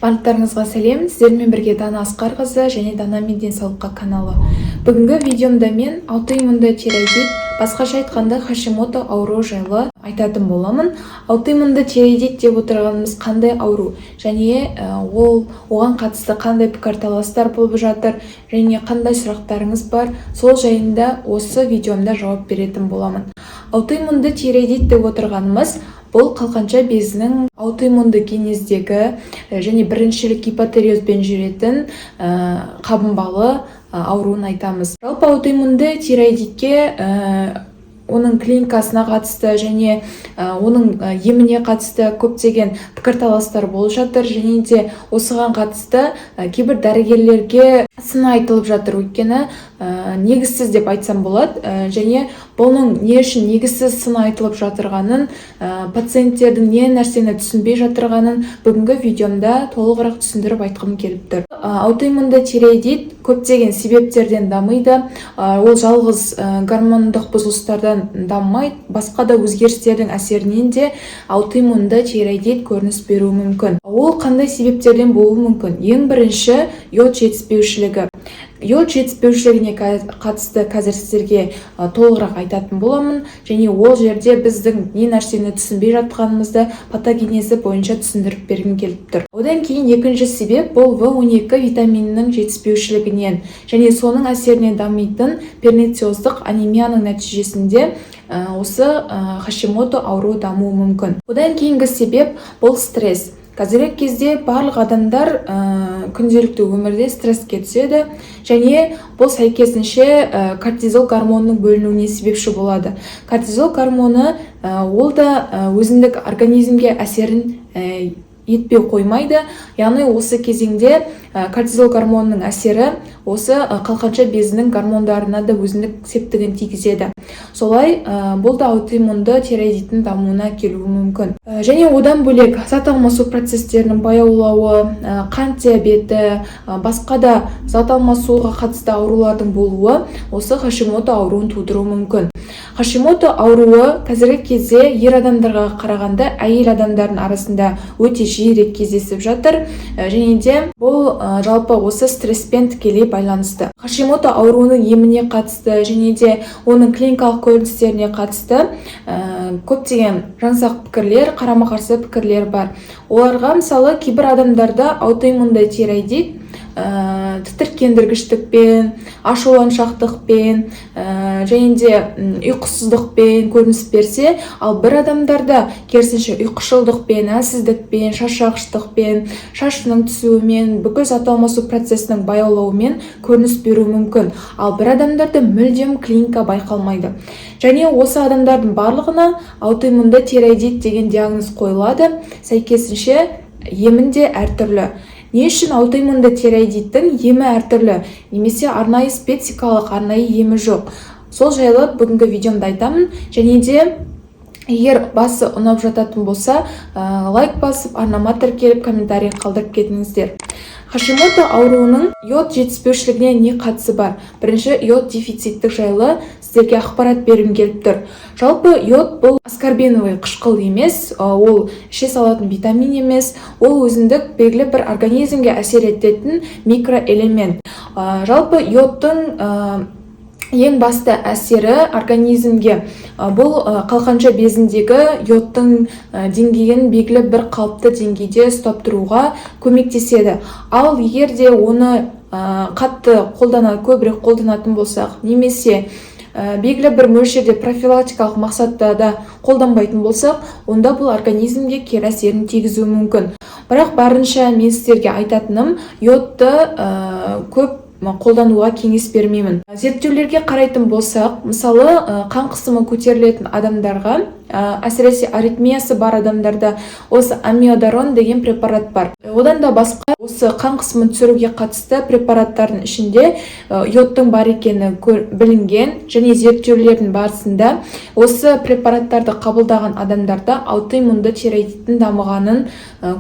Барлықтарыңызға сәлем! Сіздермен бірге Дана Асқарқызы және «Дана мен денсаулыққа» каналы. Бүгінгі видеомда мен аутоиммунды тиреоидит, басқаша айтқанда, Хашимото ауруы жайлы айтатын боламын. Аутоиммунды тиреоидит деп отырғанымыз қандай ауру және ол оған қатысты қандай пікірталастар болып жатыр және қандай сұрақтарыңыз бар, сол жайында осы видеомда жауап беретін боламын. Аутоиммунды тиреоидит деп отырғанымыз бұл қалқанша безінің аутоиммунды генездегі және біріншілік гипотиреозбен жүретін қабынбалы ауруын айтамыз. Жалпы, аутоиммунды тиреоидитке, оның клиникасына қатысты және оның еміне қатысты көптеген пікірталастар болып жатыр және де осыған қатысты кейбір дәрігерлерге сын айтылып жатыр, өйткені негізсіз деп айтсам болады. Және бұның не үшін негізсіз сын айтылып жатырғанын, пациенттердің не нәрсені түсінбей жатырғанын бүгінгі видеомда толығырақ түсіндіріп айтқым келіп тұр. Аутоиммунды тиреоидит көптеген себептерден дамиды. Ол жалғыз гормондық бұзылыстардан дамымайды, басқа да өзгерістердің әсерінен де аутоиммунды тиреоидит көрініс беруі мүмкін. Ол қандай себептерден болуы мүмкін? Ең бірінші, йод жетіспеушілігі. Йод жетіспеушілігіне қатысты қазір сіздерге толығырақ айтатын боламын және ол жерде біздің не нәрсені түсінбей жатқанымызды патогенезі бойынша түсіндіріп бергім келіп тұр. Одан кейін екінші себеп бұл В12 витаминінің жетіспеушілігінен және соның әсерінен дамитын пернициоздық анемияның нәтижесінде осы Хашимото ауруы дамуы мүмкін. Одан кейінгі себеп бұл стресс. Қазіргі кезде барлық адамдар күнделікті өмірде стресске түседі және бұл сәйкесінше кортизол гормонының бөлінуіне себепші болады. Кортизол гормоны ол да өзіндік организмге әсерін етпей қоймайды, яғни осы кезеңде кортизол гормонының әсері осы қалқанша безінің гормондарына да өзіндік септігін тигізеді. Солай бұл да аутоиммунды тиреоидиттің дамуына келуі мүмкін. Және одан бөлек зат алмасу процестерінің баяулауы, қант диабеті, басқа да зат алмасуға қатысты аурулардың болуы осы Хашимото ауруын тудыруы мүмкін. Хашимото ауруы қазіргі кезде ер адамдарға қарағанда әйел адамдардың арасында өте жиірек кездесіп жатыр. Және де бұл жалпы осы стресспен тікелей байланысты. Хашимото ауруының еміне қатысты және де оның клиникалық көріністеріне қатысты көптеген жаңсақ пікірлер, қарама қарсы пікірлер бар. Оларға, мысалы, кейбір адамдарда аутоиммунды тиреоидит тітіркендіргіштікпен, ашуланшақтықпен және де ұйқысыздықпен көрініс берсе, ал бір адамдарда керісінше ұйқышылдықпен, әлсіздікпен, шаршағыштықпен, шашының түсуімен, бүкіл зат алмасу процесінің баяулауымен көрініс беруі мүмкін. Ал бір адамдарда мүлдем клиника байқалмайды және осы адамдардың барлығына аутоиммунды тиреоидит деген диагноз қойылады, сәйкесінше емін де әртүрлі. Не үшін аутоиммунды тиреоидиттің емі әртүрлі немесе арнайы спецификалық арнайы емі жоқ, сол жайлы бүгінгі видеомда айтамын. Және де егер басы ұнап жататын болса, лайк басып, арнама тіркеліп, комментарий қалдырып кетіңіздер. Хашимото ауруының йод жетіспеушілігіне не қатысы бар? Бірінші йод дефициттік жайлы сіздерге ақпарат бергім келіп тұр. Жалпы, йод бұл аскорбиновый қышқыл емес, ол іше салатын витамин емес, ол өзіндік белгілі бір организмге әсер ететін микроэлемент. Жалпы, йодтың ең басты әсері организмге бұл қалқанша безіндегі йодтың деңгейін белгілі бір қалыпты деңгейде ұстап тұруға көмектеседі. Ал егер де оны қатты қолдана, көбірек қолданатын болсақ немесе белгілі бір мөлшерде профилактикалық мақсатта да қолданбайтын болсақ, онда бұл организмге кері әсерін тигізуі мүмкін. Бірақ барынша мен сіздерге айтатыным, йодты көп қолдануға кеңес бермеймін. Зерттеулерге қарайтын болсақ, мысалы, қан қысымы көтерілетін адамдарға, әсіресе аритмиясы бар адамдарда осы амиодарон деген препарат бар. Одан да басқа осы қан қысымын түсіруге қатысты препараттардың ішінде йодтың бар екені білінген және зерттеулердің барысында осы препараттарды қабылдаған адамдарда аутоиммунды тиреоидиттің дамығанын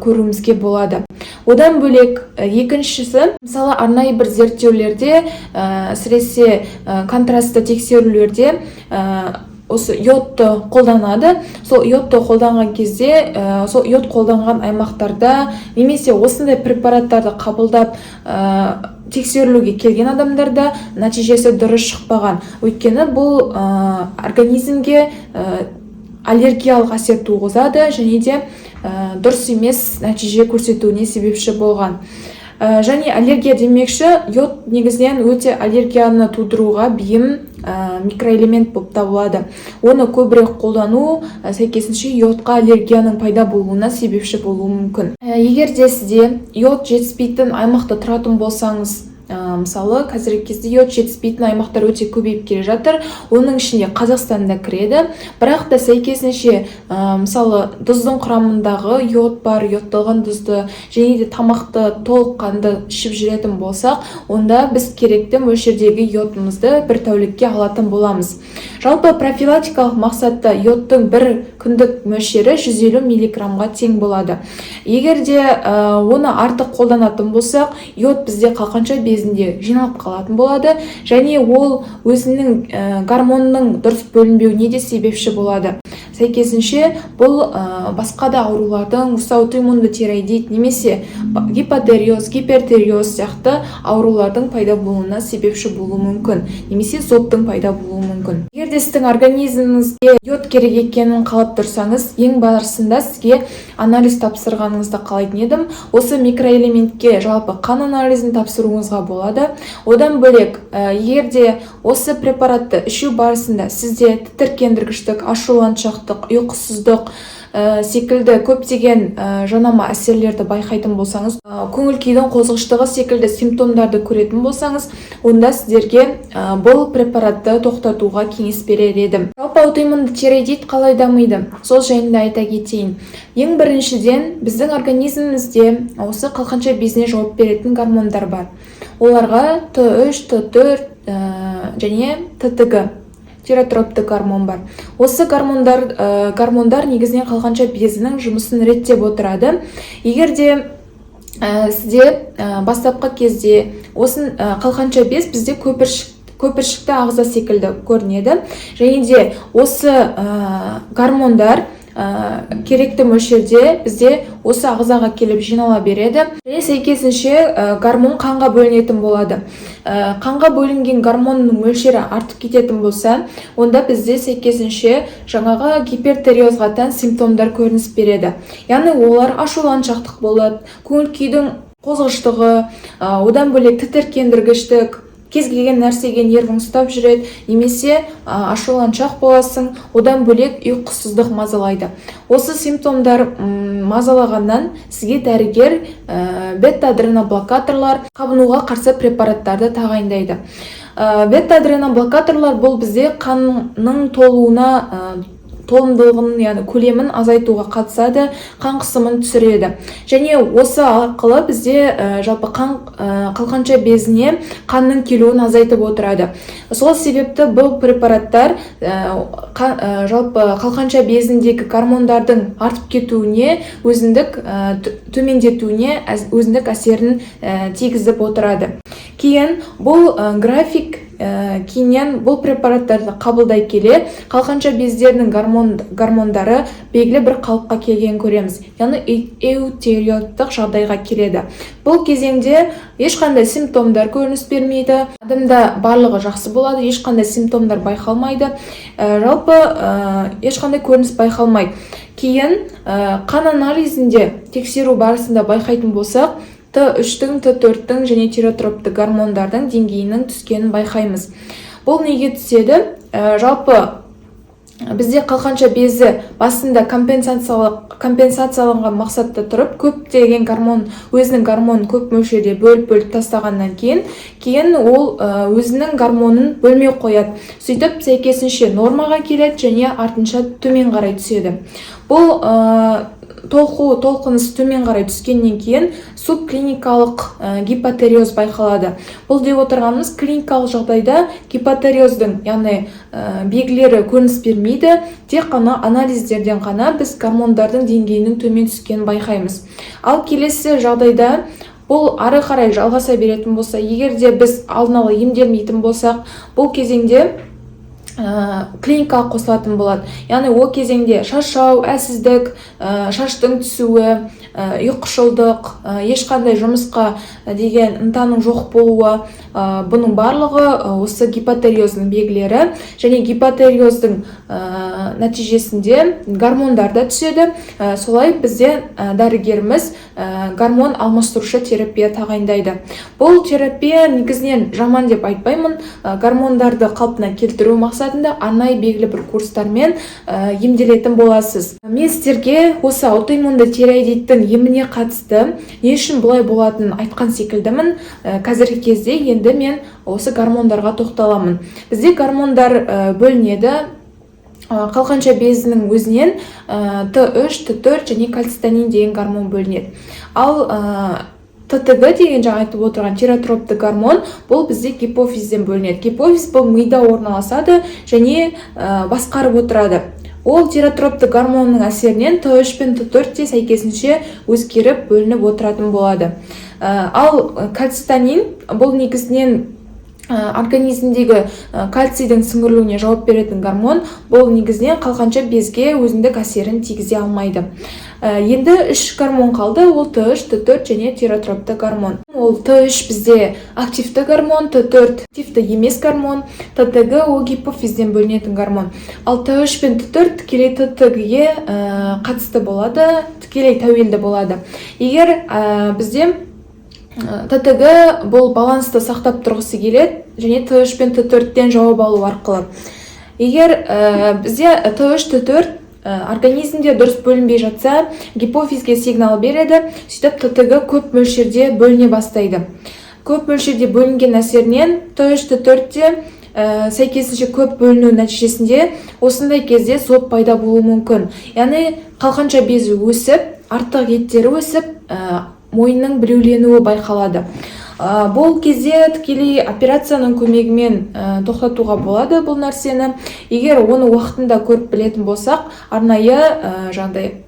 көруімізге болады. Одан бөлек екіншісі, мысалы, арнайы бір зерттеулерде, әсіресе контрастты тексерулерде Осы йодты қолданады. Сол йодты қолданған кезде, сол йод қолданған аймақтарда немесе осындай препараттарды қабылдап, тексерілуге келген адамдарда нәтижесі дұрыс шықпаған, өйткені бұл организмге аллергиялық әсер туғызады және де дұрыс емес нәтиже көрсетуіне себепші болған. Және аллергия демекші, йод негізінен өте аллергияны тудыруға бейім микроэлемент болып табылады. Оны көбірек қолдану сәйкесінше йодқа аллергияның пайда болуына себепші болуы мүмкін. Егер де сізде йод жетіспейтін аймақта тұратын болсаңыз, мысалы, қазіргі кезде йод жетіспейтін аймақтар өте көбейіп келе жатыр, оның ішінде Қазақстан да кіреді. Бірақ та сәйкесінше, мысалы, тұздың құрамындағы йод бар, йодталған тұзды және де тамақты толыққанды ішіп жүретін болсақ, онда біз керекті мөлшердегі йодымызды бір тәулікке алатын боламыз. Жалпы, профилактикалық мақсатта йодтың бір күндік мөлшері 150 миллиграммға тең болады. Егер де оны артық қолданатын болсақ, йод бізде қалқанша безінде жиналып қалатын болады және ол өзінің гормонның дұрыс бөлінбеуіне де себепші болады. Сәйкесінше, бұл басқа да аурулардың, осы аутоиммунды тиреоидит немесе гипотиреоз, гипертиреоз сияқты аурулардың пайда болуына себепші болуы мүмкін немесе зобтың пайда болуы мүмкін. Егер де сіздің организміңізге йод керек екенін қалап тұрсаңыз, ең барысында сізге анализ тапсырғаныңызды қалайтын едім. Осы микроэлементке жалпы қан анализін тапсыруыңызға болады. Одан бөлек, егер де осы препаратты ішу барысында сізде тітіркендіргіштік, ашуланшақтық, ұйқысыздық секілді көптеген жанама әсерлерді байқайтын болсаңыз, көңіл күйдің қозғыштығы секілді симптомдарды көретін болсаңыз, онда сіздерге бұл препаратты тоқтатуға кеңес берер едім. Жалпы, аутоиммунды тиреоидит қалай дамиды, сол жайында айта кетейін. Ең біріншіден, біздің организмімізде осы қалқанша безіне жауап беретін гормондар бар. Оларға Т3, Т4 және ТТГ, тиротропты гормон бар. Осы гормондар негізінен қалқанша безінің жұмысын реттеп отырады. Егер де сізде бастапқы кезде осын қалқанша без бізде көпіршікті ағза секілді көрінеді және де осы гормондар керекті мөлшерде бізде осы ағзаға келіп жинала береді және сәйкесінше гормон қанға бөлінетін болады. Қанға бөлінген гормонның мөлшері артып кететін болса, онда бізде сәйкесінше жаңағы гипертиреозға тән симптомдар көрініс береді, яғни олар ашуланшақтық болады, көңіл күйдің қозғыштығы, одан бөлек тітіркендіргіштік, кез келген нәрсеге нервің ұстап жүреді немесе ашуланшақ боласың, одан бөлек ұйқысыздық мазалайды. Осы симптомдар мазалағаннан сізге дәрігер бета адреноблокаторлар, қабынуға қарсы препараттарды тағайындайды. Бета адреноблокаторлар бұл бізде қанның толуына, толымдылығын, яғни көлемін азайтуға қатысады, қан қысымын түсіреді және осы арқылы бізде жалпы қан қалқанша безіне қанның келуін азайтып отырады. Сол себепті бұл препараттар жалпы қалқанша безіндегі гормондардың артып кетуіне, өзіндік төмендетуіне өзіндік әсерін тигізіп отырады. Кейін бұл график, кейіннен бұл препараттарды қабылдай келе, қалқанша бездерінің гормондары белгілі бір қалыпқа келгенін көреміз, яғни эутиреоидтық жағдайға келеді. Бұл кезеңде ешқандай симптомдар көрініс бермейді, адамда барлығы жақсы болады, ешқандай симптомдар байқалмайды. Жалпы ешқандай көрініс байқалмайды. Кейін қан анализінде тексеру барысында байқайтын болсақ, Т3-тің, Т4-тің және тиротропты гормондардың деңгейінің түскенін байқаймыз. Бұл неге түседі? Жалпы бізде қалқанша безі басында компенсацияланған мақсатта тұрып, көптеген гормон, өзінің гормонын көп мөлшерде бөліп-бөліп тастағаннан кейін ол өзінің гормонын бөлмей қояды. Сөйтіп, сәйкесінше нормаға келеді және артынша төмен қарай түседі. Бұл толқыныс төмен қарай түскеннен кейін субклиникалық гипотиреоз байқалады. Бұл деп отырғанымыз, клиникалық жағдайда гипотиреоздың, яғни белгілері көрініс бермейді, тек қана анализдерден ғана біз гормондардың деңгейінің төмен түскенін байқаймыз. Ал келесі жағдайда бұл ары қарай жалғаса беретін болса, егер де біз алдын ала емделмейтін болсақ, бұл кезеңде Клиникаға қосылатын болады, яғни ол кезеңде шаршау, әлсіздік, шаштың түсуі, ұйқышылдық, ешқандай жұмысқа деген ынтаның жоқ болуы, бұның барлығы осы гипотиреоздың белгілері. Және гипотиреоздың нәтижесінде гормондар да түседі. Солай бізде дәрігеріміз гормон алмастырушы терапия тағайындайды. Бұл терапия негізінен жаман деп айтпаймын. Гормондарды қалпына келтіру мақсатында арнайы белгілі бір курстармен емделетін боласыз. Мен сіздерге осы аутоиммунды тиреоидиттің еміне қатысты, не үшін бұлай болатынын айтқан секілдімін. Қазіргі кезде енді мен осы гормондарға тоқталамын. Бізде гормондар бөлінеді. Қалқанша безінің өзінен Т3, Т4 және кальцитонин деген гормон бөлінеді. Ал ТТГ деген, жаңа айтып отырған тиреотропты гормон, бұл бізде гипофизден бөлінеді. Гипофиз бұл мида орналасады және басқарып отырады. Ол тиреотропты гормонның әсерінен Т3 пен Т4 те сәйкесінше өзгеріп, бөлініп отыратын болады. Ал кальцитонин бұл негізінен организмдегі кальцийдің сіңірілуіне жауап беретін гормон. Бұл негізінен қалқанша безге өзіндік әсерін тигізе алмайды. Енді үш гормон қалды: ол Т3, Т4 және тиреотропты гормон. Ол Т3 бізде активті гормон, Т4 активті емес гормон, ТТГ ол гипофизден бөлінетін гормон. Ал Т3 пен Т4 тікелей ТТГ-ге қатысты болады, тікелей тәуелді болады. Егер бізде ТТГ бұл балансты сақтап тұрғысы келеді және Т3 пен Т4-тен жауап алу арқылы. Егер бізде Т3, Т4 организмде дұрыс бөлінбей жатса, гипофизге сигнал береді, сөйтіп ТТГ көп мөлшерде бөліне бастайды. Көп мөлшерде бөлінген әсерінен Т3, Т4-те сәйкесінше көп бөліну нәтижесінде осындай кезде зоб пайда болуы мүмкін, яғни қалқанша безі өсіп, артық еттері өсіп, мойынның біреуленуі байқалады. Бұл кезде тікелей операцияның көмегімен тоқтатуға болады бұл нәрсені. Егер оны уақытында көріп білетін болсақ, арнайы жаңағыдай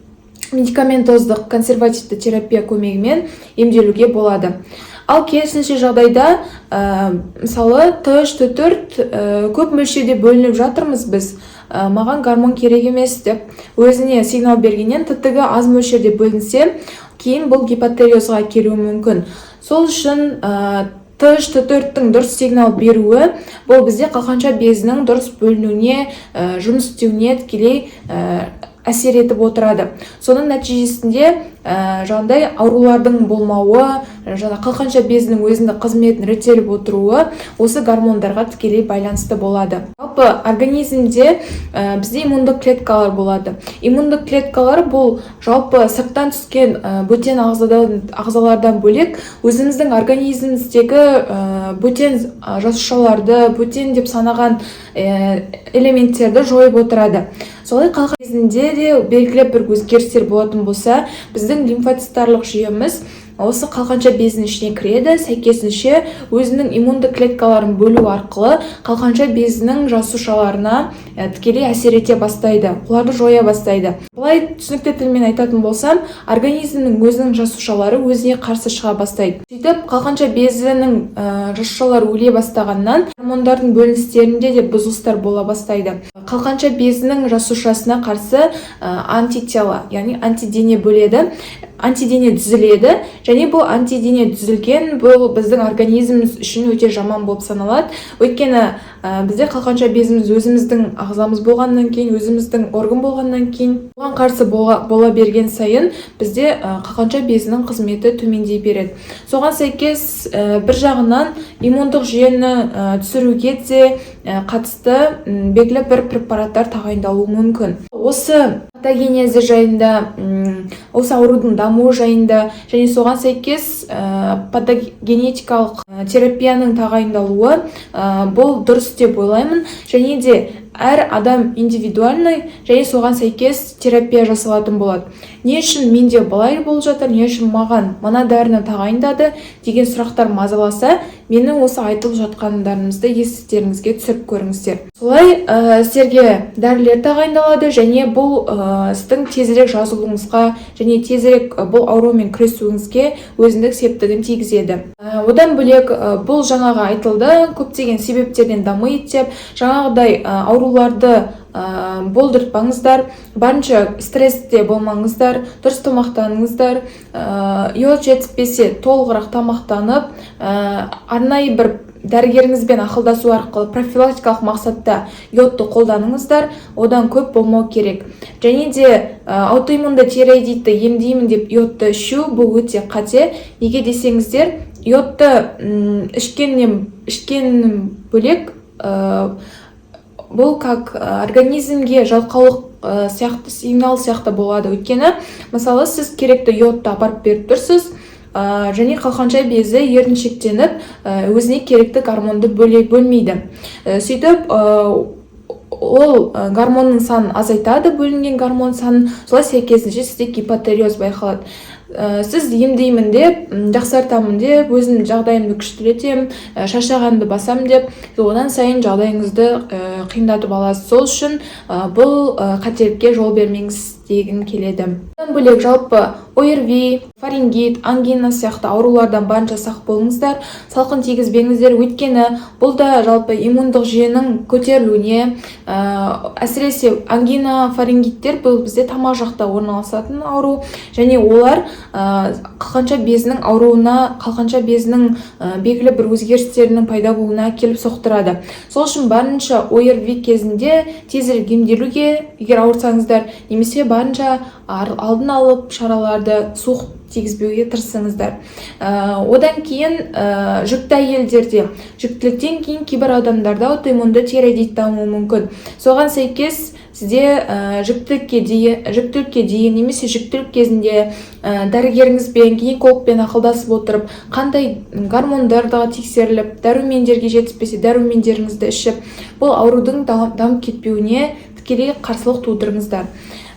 медикаментоздық консервативті терапия көмегімен емделуге болады. Ал керісінше жағдайда, мысалы, Т3, Т4 көп мөлшерде бөлініп жатырмыз біз, маған гормон керек емес деп өзіне сигнал бергеннен ТТГ аз мөлшерде бөлінсе, кейін бұл гипотиреозға әкелуі мүмкін. Сол үшін Т3, Т4-тің дұрыс сигнал беруі бұл бізде қалқанша безінің дұрыс бөлінуіне, жұмыс істеуіне тікелей әсер етіп отырады. Соның нәтижесінде жаңағыдай аурулардың болмауы, жаңа қалқанша безінің өзіндік қызметін реттеліп отыруы осы гормондарға тікелей байланысты болады. Жалпы организмде бізде иммундық клеткалар болады. Иммундық клеткалар бұл жалпы сырттан түскен бөтен ағзалардан бөлек, өзіміздің организміміздегі бөтен жасушаларды, бөтен деп санаған элементтерді жойып отырады. Солай қалқан безінде де белгілі бір өзгерістер болатын болса, біздің лимфоцитарлық жүйеміз осы қалқанша безінің ішіне кіреді, сәйкесінше өзінің иммунды клеткаларын бөлу арқылы қалқанша безінің жасушаларына тікелей әсер ете бастайды, оларды жоя бастайды. Былай түсінікті тілмен айтатын болсам, организмнің өзінің жасушалары өзіне қарсы шыға бастайды. Сөйтіп қалқанша безінің жасушалары өле бастағаннан гормондардың бөліністерінде де бұзылыстар бола бастайды. Қалқанша безінің жасушасына қарсы антитела, яғни антидене бөледі, антидене түзіледі. Және бұл антидене түзілген, бұл біздің организміміз үшін өте жаман болып саналады, өйткені бізде қалқанша безіміз өзіміздің ағзамыз болғаннан кейін, өзіміздің орган болғаннан кейін, оған қарсы бола берген сайын бізде қалқанша безінің қызметі төмендей береді. Соған сәйкес бір жағынан иммундық жүйені түсіруге де қатысты белгілі бір препараттар тағайындалуы мүмкін. Осы патогенезі жайында, осы аурудың дамуы жайында және соған сәйкес патогенетикалық терапияның тағайындалуы, бұл дұрыс деп ойлаймын. Және де әр адам индивидуальный және соған сәйкес терапия жасалатын болады. Не үшін менде былай болып жатыр, не үшін маған мына дәріні тағайындады деген сұрақтар мазаласа, менің осы айтылып жатқандарымызды естеріңізге түсіріп көріңіздер. Солай сіздерге дәрілер тағайындалады және бұл сіздің тезірек жазылуыңызға және тезірек бұл аурумен күресуіңізге өзіндік септігін тигізеді. Одан бөлек, бұл жаңағы айтылды, көптеген себептерден дамиды деп, жаңағыдай аурудың ауруларды болдыртпаңыздар, барынша стрессте болмаңыздар, дұрыс тамақтаныңыздар. Йод жетіспесе, толығырақ тамақтанып, арнайы бір дәрігеріңізбен ақылдасу арқылы профилактикалық мақсатта йодты қолданыңыздар, одан көп болмау керек. Және де аутоиммунды тиреоидитті емдеймін деп йодты ішу — бұл өте қате. Неге десеңіздер, йодты ішкеннен бөлек, бұл как организмге жалқаулық сияқты, сигнал сияқты болады. Өйткені, мысалы, сіз керекті йодты апарып беріп тұрсыз, және қалқанша безі еріншектеніп, өзіне керекті гормонды бөлмейді. Сөйтіп, ол гормонның санын азайтады, бөлінген гормон санын. Солай сәйкесінше сізде гипотиреоз байқалады. Сіз емдеймін деп, жақсартамын деп, өзімнің жағдайымды күштілетемін, шаршағанымды басамын деп, одан сайын жағдайыңызды қиындатып аласыз. Сол үшін бұл қателікке жол бермеңіз дегім келеді. Одан бөлек, жалпы ОРВИ, фарингит, ангина сияқты аурулардан барынша сақ болыңыздар, салқын тигізбеңіздер. Өйткені бұл да жалпы иммундық жүйенің көтерілуіне, әсіресе ангина, фарингиттер — бұл бізде тамақ жақта орналасатын ауру және олар қалқанша безінің ауруына, қалқанша безінің белгілі бір өзгерістерінің пайда болуына әкеліп соқтырады. Сол үшін барынша ОРВИ кезінде тезірек емделуге, егер ауырсаңыздар, немесе барынша алдын алып шараларды, суық тигізбеуге тырысыңыздар. Одан кейін жүкті әйелдерде, жүктіліктен кейін кейбір адамдарда аутоиммунды тиреоидит дамуы мүмкін. Соған сәйкес сізде жүктілікке дейін немесе жүктілік кезінде дәрігеріңізбен, гинекологпен ақылдасып отырып, қандай гормондарға тексеріліп, дәрумендерге жетіспесе, дәрумендеріңізді ішіп, бұл аурудың дамып кетпеуіне тікелей қарсылық тудырыңыздар.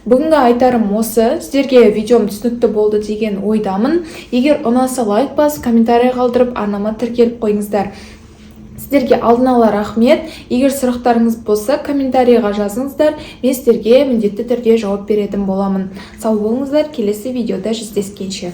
Бүгінгі айтарым осы. Сіздерге видеом түсінікті болды деген ойдамын. Егер ұнаса, лайк басып, комментарий қалдырып, арнама тіркеліп қойыңыздар. Сіздерге алдын ала рахмет. Егер сұрақтарыңыз болса, комментарийға жазыңыздар, мен сіздерге міндетті түрде жауап беретін боламын. Сау болыңыздар, келесі видеода жүздескенше!